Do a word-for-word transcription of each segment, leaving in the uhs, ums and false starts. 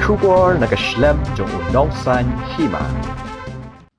Khubor na ka shlem jong u Nongsaiñ Hima.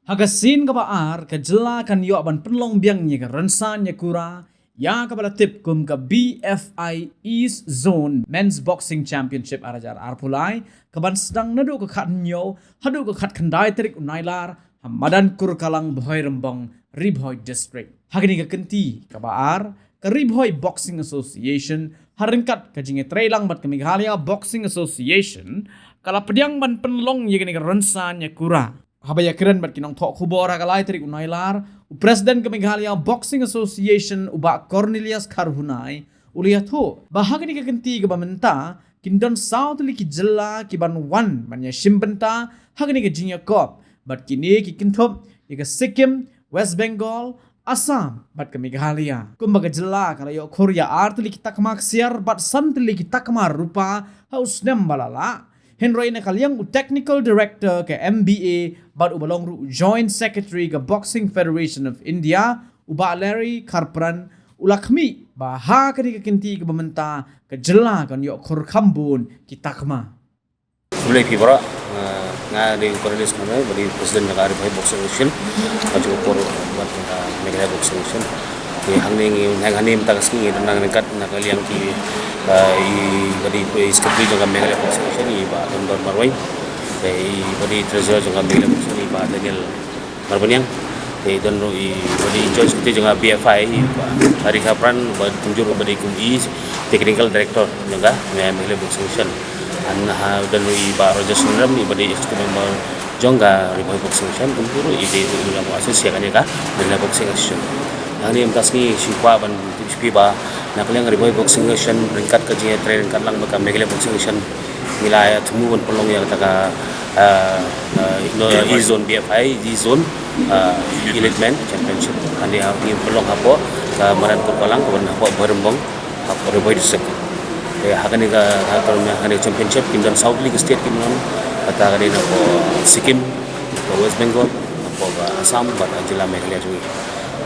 Ha ka sien kaba ar, ka jylla kan ïoh ban pynlong biang ïa ka rynsan ïakura ïa kaba la tip kum ka B F I East Zone Men's Boxing Championship ar hajar arphew lai, kaban sdang naduh ka khathynñiew haduh ka khatkhyndai tarik u Nailar ha madan Kurkalang, Bhoirymbong, Ri Bhoi District. Ha kane ka kynti kaba ar, ka Ri Bhoi Boxing Association, ha ryngkat ka jingïatreilang bad ka Meghalaya Boxing Association, ka la pdiang ban pynlong ïa kane ka rynsan ïakura. Haba ïakren bad ki nongthoh khubor ha ka lai tarik u Nailar, u President ka Meghalaya Boxing Association, u Bah Cornelius Kharhunai, u la ïathuh ba ha kane ka kynti kaba mynta, kin don saw tylli ki jylla kiban wan ban ïashim bynta ha kane ka jingïakop, bad kine ki kynthup ïa ka Sikkim, West Bengal, Assam bad ka Meghalaya. Kumba ka jylla ka la ïoh khur ïa ar tylli ki takma ksiar bad san tylli ki takma rupa ha u snem ba la lah. Hynrei na ka liang u Technical Director ka M B A bad uba long ruh u Joint Secretary ka Boxing Federation of India, u Bah Larry Kharpran, u la khmih ba ha kane ka kynti kaba mynta, ka jylla kan ïoh khur kham bun ki takma. Khublei phi baroh, nga, nga dei u Cornelius Kharhunai, ba dei President jong ka Ri Bhoi Boxing Association, ka jong ka por bad jong ka Meghalaya Boxing Association. Te hangne ngi, hangne mynta ka sngi ngi don ryngkat na ka liang ki, ah, i, ba dei i Secretary jong ka Meghalaya Boxing Association, i Bah Dondon Marwein. Te i ba dei Treasurer jong ka Meghalaya Boxing Association, i Bah Daniel Marbaniang. Te don ruh i ba dei Joint Secretary jong ka B F I, i Bah Larry Kharpran, ba kumjuh ruh ba dei kum i Technical Director jong ka Me-, Meghalaya Boxing Association. An ha don ruh i Bah Roger Sundaram, i ba dei Executive Member jong ka Ri Bhoi Boxing Association, kumjuh ruh i dei ruh i la associate ïa kane ka Meghalaya Boxing Association. Hangne mynta sngi shu kwah ban tip sha phi ba na ka liang Ri Bhoi Boxing Association ryngkat ka jingïatrei ryngkat lang bad ka Meghalaya Boxing Association, ngi la ïathmu ban pynlong ïa kata ka, ah, ah, no, East Zone B F I, East Zone, ah, Elite Men Championship. Hangne ha, ngi pynlong hapoh ka madan Kurkalang, ka ban hapoh Bhoirymbong, hapoh Ri Bhoi District. Te ha kane ka, ha kane ka championship kin don saw tylli ki state kin don, kata ka dei na hapoh Sikkim, hapoh West Bengal, hapoh ka Assam bad ka jylla Meghalaya jong ngi.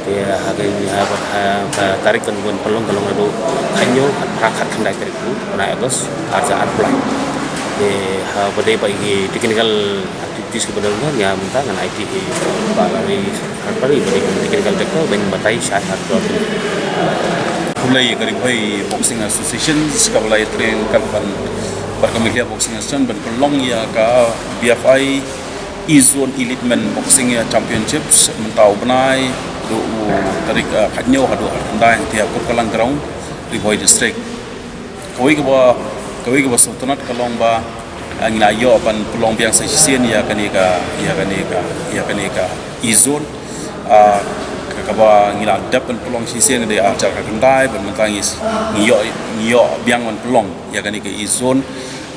Te ha ka, ha, ha, ka tarik kan bun pynlong, ka long naduh khathynñiew, khat, khatkhyndai tarik u bnai August, ar hajar arphew lai. Te ha ba dei ba i technical activities kiba don, ngan mynta ngan aiti hi ba la ri ha ba dei technical director ban batai shai ha ba. Khublei ïa ka Ri Bhoi Boxing Association kaba la ïatrei ryngkat bad ka Meghalaya Boxing Association ban pynlong ïa ka B F I East Zone Elite Men Boxing Championships mynta u bnai, naduh u tarik, eh, khathynñiew haduh khatkhyndai, te ha Kurkalang Ground, Ri Bhoi District. Kawei kaba, kawei kaba sngewtynnat ka long ba, eh, ngi la ïoh ban pynlong biang sa shisien ïa kane ka, ïa kane ka, ïa kane ka East Zone. Ah, ka, kaba ngi la dep ban pynlong shisien ka dei ar hajar khatkhyndai, bad mynta ngi, ngi ïoh, ngi ïoh biang ban pynlong ïa kane ka East Zone.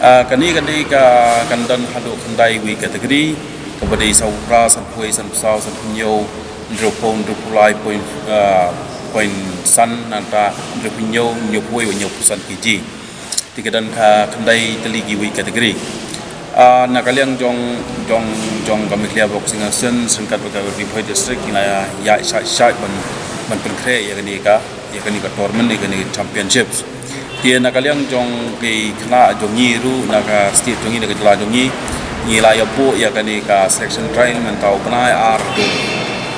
Ah, kane ka dei ka, kan don haduh khyndai wei category, kaba dei saw phra, sanphew wei, sanphew saw, sanphew hynñiew, hynriewphew, hynriewphew lai point, ah, point san, nangta hynriewphew hynñiew, hynñiewphew wei, hynñiewphew san K G. Te ka don ka khyndai tylli ki wei category. Ah, na ka liang jong, jong, jong ka Meghalaya Boxing Association ryngkat bad ka Ri Bhoi District, ngi la ïa, ïa shait, shait ban, ban pynkhreh ïa kane ka, ïa kane ka tournament, ïa kane ka championships. Te na ka liang jong ki khynnah jong ngi ruh, na ka state jong ngi, na ka jylla jong ngi, ngi la ïa buh ïa kane ka selection trial mynta u bnai ar haduh,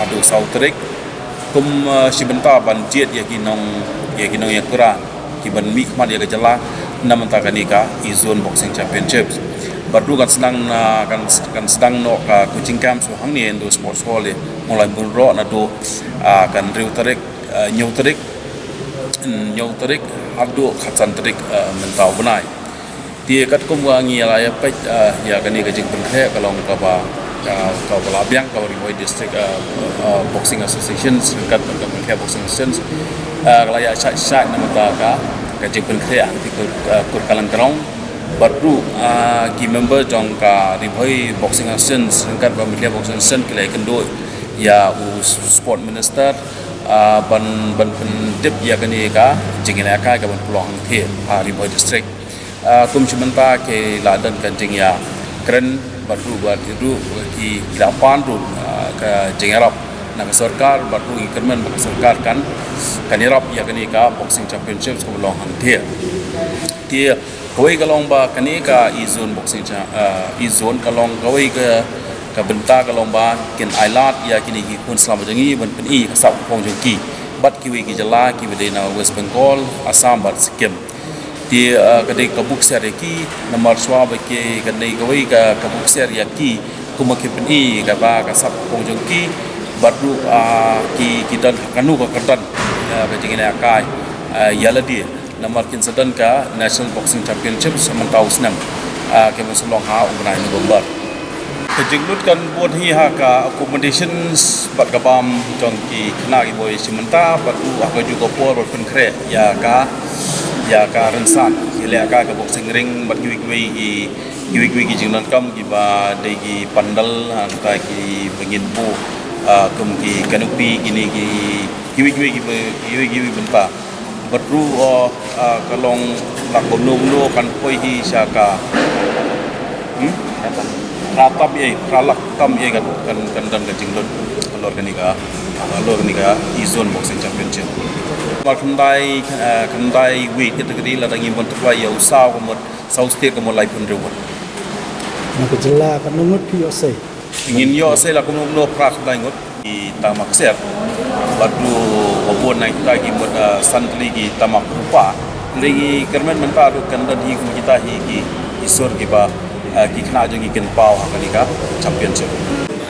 haduh saw tarik. Kum, eh, shi bynta ban jied ïa ki nong, ïa ki nongïakura kiban mihkhmat ïa ka jylla na mynta kane ka East Zone Boxing Championships. Bad ruh kan sdang na, kan, kan sdang noh ka coaching camp shuh hangne ha Indoor Sports Hall, eh, Mawlai Mawnroh naduh, ah, ka hynriew tarik, eh, hynñiew tarik, hynñiew tarik haduh khatsan tarik, eh, mynta u bnai. Te katkum ba ngi la ïa peit, ah, ïa kane ka jingpynkhreh ka long kaba, ah, kaba la biang, kaba Ri Bhoi District, ah, ah, Boxing Association ryngkat bad ka Meghalaya Boxing Association, ah, ka la ïa shait shait na ka bynta ka, ka jingpynkhreh hangtei ka, ah, Kurkalang Ground. Bad ruh, ah, ki member jong ka Ri Bhoi Boxing Association ryngkat bad Meghalaya Boxing Association ki la ïakynduh ïa u Sport Minister, ah, ban, ban pyntip ïa kane ka jingïalehkai kaban pynlong hangtei ha Ri Bhoi District. Ah, kum shi mynta ki la don ka jingïakren bad ruh, bad ruh ki, ki la pan ruh, ah, ka jingïarap na ka sorkar, bad ruh ngi kyrmen ba ka sorkar kan, kan ïarap ïa kane ka Boxing Championship kaba long hangtei. Te Kawei ka long ba kane ka e-zone boxing cha, ah, e-zone ka long kawei ka, ka bynta ka long ba kin ailad ïa kine ki khun slam jong ngi ban pyni ka sap ka phong jong ki bad kiwei ki jylla kiba dei na West Bengal, Assam bad Sikkim. Te, ah, ka dei ka buk siar ïa ki, namar shuwa ba ki ka dei kawei ka, ka buk siar ïa ki, kumba ki pyni kata ka sap ka phong jong ki, bad ruh, ah, ki, ki don ha kano ka kyrdan, ah, ka jingïalehkai, ah, ïa lade. Namar kin sa don ka National Boxing Championship sa mynta u snem, ah, ka ban sa long ha u bnai November. Ka jinglut kan bud hi ha ka accommodations bad ka bam jong ki khynnah kiba ïashim bynta bad ruh ha kajuh ka por ban pynkhreh ïa ka, ïa ka rynsan, ïalehkai ka boxing ring bad kiwei kiwei ki, kiwei kiwei ki jingdonkam kiba dei ki pandal, ah, nangta kiba ngin buh, ah, kum ki canopy kine ki, kiwei kiwei kiba, kiwei kiwei bynta. Bad ruh, ah, ah, ka long la kumno kumno kan poi hi sha ka, hmm? Phra tam ïa, phra lak tam ïa kan, kan, kan don ka jinglut halor kane ka, halor kane ka e-zone boxing championship. Ba khyndai, ah, khyndai weight category lada ngim bun tyrwa ïa u saw ka mut, saw state ka mut laiphew hynriew ngut. Na ka jylla katno ngut phi ïoh sei? Ngin ïoh sei la kumno kumno phra khyndai ngut. Ki tama ksiar. Bad ruh ba bun na kita ki mut, ah, san tylli ki tama rupa. Hynrei ngi kyrmen mynta ruh kan don hi kum kita hi ki, ki sur kiba, ah, ki khynnah jong ngi kin paw ha kane ka championship.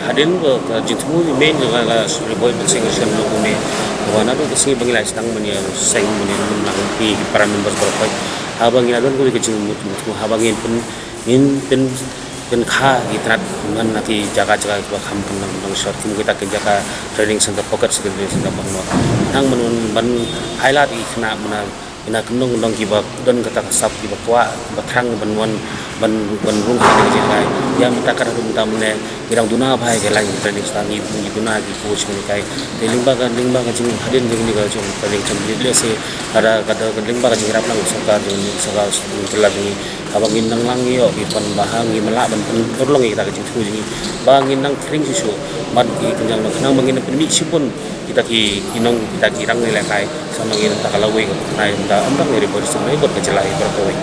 Hadien ba ka jingthmu i main jong ka Sri Boy Boxing Association jong une. Ba naduh ka sngi ba ngi la sdang ban ïa seng ban ïa nang ki, ki para members baroh. Haba ngi la don kawei ka jingmut, mut, haba ngin pyn, ngin pyn, pynkha ki tnat ngan na ki jaka jaka kiba kham kyndong kyndong short kum kita ki jaka training center, pocket training center ba ngan nang ban, ban highlight ki khynnah ban ïa na kyndong kyndong kiba don kata ka sap kiba kwah kiba thrang ban wan ban, ban rung ha ka jingïalehkai. Ïa mynta ka ruh mynta mynne ngi dang duna bha ïa ka line training center, ngi, ngi duna ki coach ngi kai. Te lyngba ka, lyngba ka jing hadien jong ngi ka jong ka jingcham lehse ka da, ka da lyngba ka jingïarap na sorkar jong ngi, sorkar jylla jong ngi. Haba ngin nang lang ïoh ki pynbha ngi mlak ban pynurlong ïa kita ka jingthmu jong ngi. Ba ngin nang kring shuh shuh bad ki kynjang nang khnang ba ngin pynmih shibun kita ki, ki nong, kita ki rang ïalehkai. Sa ma ngin ta ka lawei ka pynai da ym dang ïa ri bor sum ïa bad ka jylla ïa bor kawei.